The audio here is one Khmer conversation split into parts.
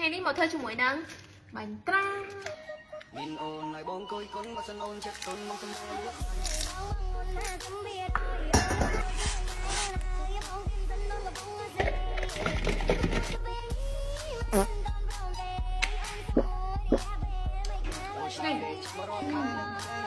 ថ្ងៃនេះមកធ្វើជាមួយនឹងបាញ់ត្រាំង មានអូនហើយបងគយគុណបើសិនអូនចិត្តទុនមកសម្រាប់ ឆ្ងាញ់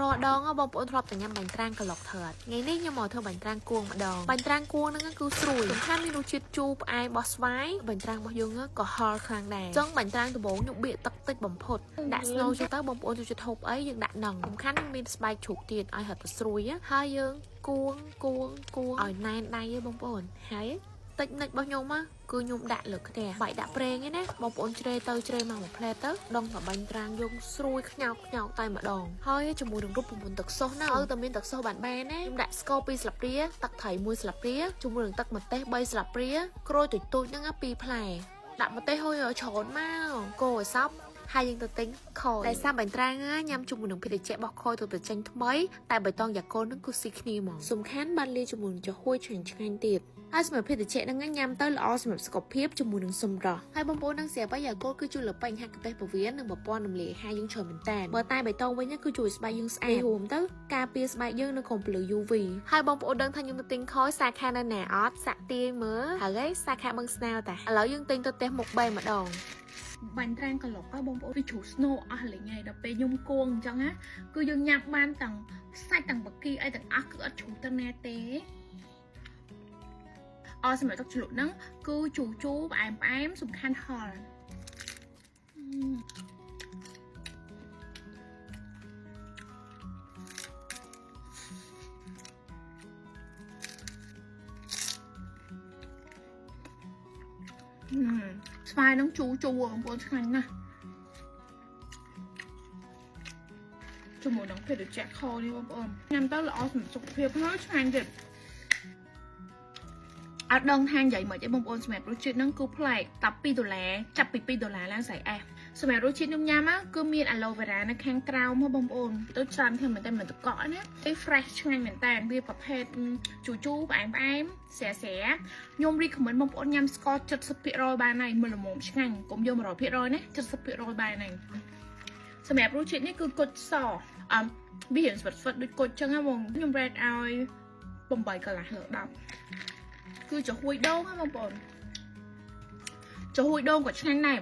រាល់ដងបងប្អូនធ្លាប់តែញ៉ាំបាញ់ត្រាំងក្លុកធ្វើអត់ថ្ងៃនេះខ្ញុំមកធ្វើបាញ់ត្រាំងគួងម្ដងបាញ់ត្រាំងគួងហ្នឹងគឺស្រួយសំខាន់មានរសជាតិជូរផ្អែមរបស់ស្វាយបាញ់ត្រាំងរបស់យើងក៏ហឹរខ្លាំងដែរចឹងបាញ់ត្រាំងដំបូងខ្ញុំបៀកទឹកតិចបំផុតដាក់ស្នូលចូលទៅបងប្អូនចូលចិត្តហូបអីយើងដាក់នឹងសំខាន់មានស្បែកជ្រូកទៀតឲ្យហត់ទៅស្រួយហើយយើងគួងគួងគួងឲ្យណែនដៃឯងបងប្អូនហើយតិចនិចរបស់ខ្ញុំគឺខ្ញុំដាក់លើខ្ទះបាច់ដាក់ប្រេងឯណាបងប្អូនជ្រេទៅជ្រេមកមួយផ្លែទៅដងតបាញ់ត្រាងយើងស្រួយខ្ញោកខ្ញោកតែម្ដងហើយជាមួយនឹងរូបពមុនទឹកសុសណាឲ្យតែមានទឹកសុសបានបានណាខ្ញុំដាក់ស្ករ2ស្លាបព្រាទឹកត្រី1ស្លាបព្រាជាមួយនឹងទឹកម្ទេស3ស្លាបព្រាក្រូចទូចទូចហ្នឹង2ផ្លែដាក់ម្ទេសហុយឲ្យច្រើនមកកូរឲ្យសព្វហើយយើងទៅទិញខយតែសាបាញ់ត្រាងញ៉ាំជាមួយនឹងភេសជ្ជៈរបស់ខយទៅប្រចេញថ្មីតែបៃតងយ៉ាកូននឹងគឺស៊ីគ្នាហ្មងសំខាន់បានលាយជាមួយនឹងចំហួយឆ្ងាញ់ឆ្ងាញ់ទៀតហើយសម្រាប់ភេសជ្ជៈហ្នឹងញ៉ាំទៅល្អសម្រាប់សុខភាពជាមួយនឹងសម្រស់ហើយបងប្អូននឹងស្រាប់ហើយយ៉ាកូនគឺជួយលើបញ្ហាកាពះពោះវៀននិងប្រព័ន្ធរំលាយអាហារយើងច្រើនមែនតើបើតែបៃតងវិញគឺជួយស្បែកយើងស្អាតរួមទៅការពារស្បែកយើងនៅក្នុងពន្លឺ UV ហើយបងប្អូនដឹងថាខ្ញុំទៅទិញខយសាខានៅណាអត់សាក់ទាយមើលហើយសាខាបឹងស្នាវតាឥឡូវយើងទិញទៅផ្ទះមុខ3ម្ដង បាញ់ត្រាំងក្លុកហ៎បងប្អូនវាជ្រុះស្នូអស់លេងហើយដល់ពេលខ្ញុំគួងអញ្ចឹងណាគឺយើងញ៉ាំបានទាំងសាច់ទាំងបកាីអីទាំងអស់គឺអត់ជ្រុះទៅណាទេអសម្រាប់ទឹកជ្រលក់ហ្នឹងគឺជូរជូរផ្អែមផ្អែមសំខាន់ហឹរស្វាយហ្នឹងជូរជូរបងប្អូនឆ្ងាញ់ណាស់ជាមួយនឹងភេសជ្ជៈខនេះបងប្អូនញ៉ាំទៅល្អសម្រាប់សុខភាពហើយឆ្ងាញ់ទៀតអត់ដឹងថានិយាយមកទេបងប្អូនសម្រាប់រសជាតិហ្នឹងគឺប្លែកតា2ដុល្លារចាប់ពី2ដុល្លារឡើងស្អីអេសសម្រាប់រសជាតិខ្ញុំញ៉ាំគឺមាន aloe vera នៅខាងក្រោមហ៎បងប្អូនទៅច្រើនគ្នាមែនតើមិនតកក់ណាទេ fresh ឆ្ងាញ់មែនតើវាប្រភេទជូរជូរផ្អែមផ្អែមស្រាស្រាខ្ញុំ recommend បងប្អូនញ៉ាំស្ករ70%បានហើយមើលល្មមឆ្ងាញ់កុំយក100%ណា70%បានហើយសម្រាប់រសជាតិនេះគឺគុជសអឹមវារៀងស្វិតស្វិតដូចគុជចឹងហ៎បងខ្ញុំ rate ឲ្យ8កន្លះលើ10គឺចំហួយដូងហ៎បងប្អូនចំហួយដូងក៏ឆ្ងាញ់ដែរ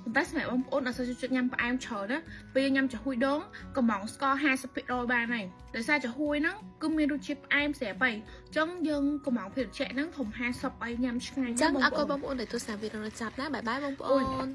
ប៉ុន្តែសម្រាប់បងប្អូនអត់សូវចូលចិត្តញ៉ាំផ្អែមច្រើនណាពេលញ៉ាំចំហួយដូងកំងស្ករ50%បានហើយដោយសារចំហួយហ្នឹងគឺមានរសជាតិផ្អែមស្រាប់ហើយអញ្ចឹងយើងកំងភេសជ្ជៈហ្នឹងធំ50ឲ្យញ៉ាំឆ្ងាញ់ ចឹងអរគុណបងប្អូនដែលទស្សនាវីដេអូនេះចាប់ណាbye bye បងប្អូន។